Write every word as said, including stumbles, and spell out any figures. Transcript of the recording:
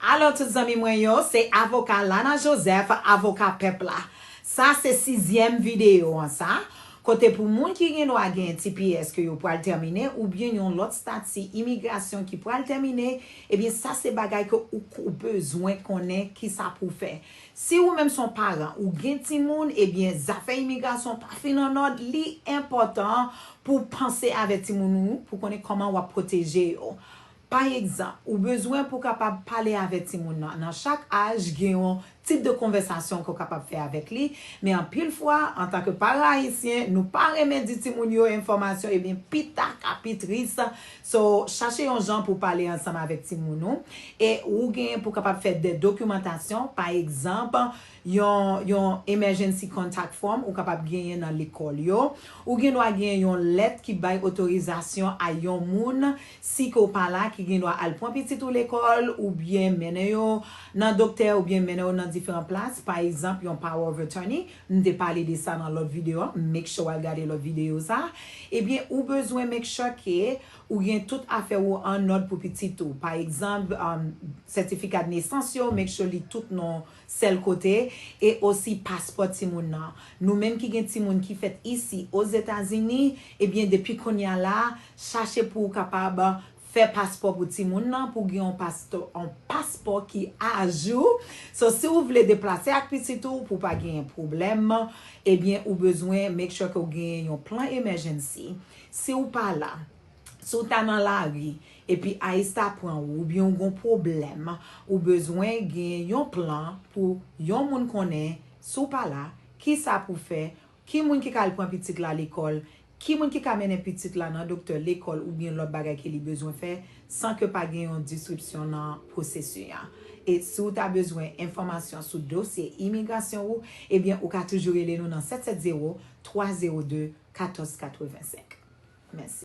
Alo tout zanmi mwen yo, se avoka Lana Joseph, avoka pèp la. Sa se sizyèm videyo an sa, kote pou moun ki gen dwa gen T P S ke yo pral tèmine oubyen yon lòt stati imigrasyon ki pral tèmine, ebyen sa se bagay ke ou, ou bezwen konnen kisa pou fè. Si ou menm se yon paran, ou gen timoun, ebyen zafè imigrasyon pa fin annòd, li enpòtan pou w panse avè timoun ou, pou konnen kòman w ap pwoteje yo. Pa egzanp, ou bezwen pou w kapab pale avè timoun nan. Nan chak aj, gen yon tip de konvèsasyon ke w kapab fè avèk li. Men anpil fwa, antanke paran ayisyen, nou pa renmen di timoun yo enfòmasyon, ebyen pita ka pi tris. So, chache yon jan pou w pale ansanm avèk timoun ou. E ou gen pou w kapab fè de dokimantasyon, pa egzanp, yon, yon emergency contact form ou kapab genyen nan lekòl yo. Ou gen dwa gen yon lèt ki bay otorizasyon a yon moun, si ke w pa la, ki gen dwa al pran pitit ou lekòl, oubyen mennen yo nan doktè, oubyen mennen yo nan diferan plas. Pa egzanp, yon power of attorney. M te pale de sa nan lòt videyo an. Make sure w al gade lòt videyo sa. Ebyen, ou bezwen make sure ke ou gen tout afè ou an nòd pou pitit ou. Pa egzanp, um, sètifika de nesans yo, make sure li tout non sèl kote, e osi paspò timoun nan. Nou menm ki gen timoun ki fèt isi, Ozetazini, ebyen, depi kounye a la, chache pou w kapab fè paspò pou timoun nan, pou gen yon paspò, yon paspò ki ajou. So, si w vle deplase ak pitit ou, pou pa gen pwoblèm, ebyen, ou bezwen make sure ke w gen yon plan emergency. Si w pa la, si w ta nan lari, epi ICE ta pran ou, oubyen w gon pwoblèm, ou bezwen gen yon plan pou yon moun konnen, si w pa la, kisa pou fè, ki moun ki ka al pran pitit la lekòl, ki moun ki ka mennen pitit la nan doktè, lekòl, oubyen lòt bagay ke li bezwen fè, san ke pa gen yon disripsyon nan pwosesi a. E si w ta bezwen enfòmasyon sou dosye imigrasyon ou, ebyen, ou ka toujou rele nou nan sèt sèt zewo, twa zewo de, katòz katrevensenk. Mèsi.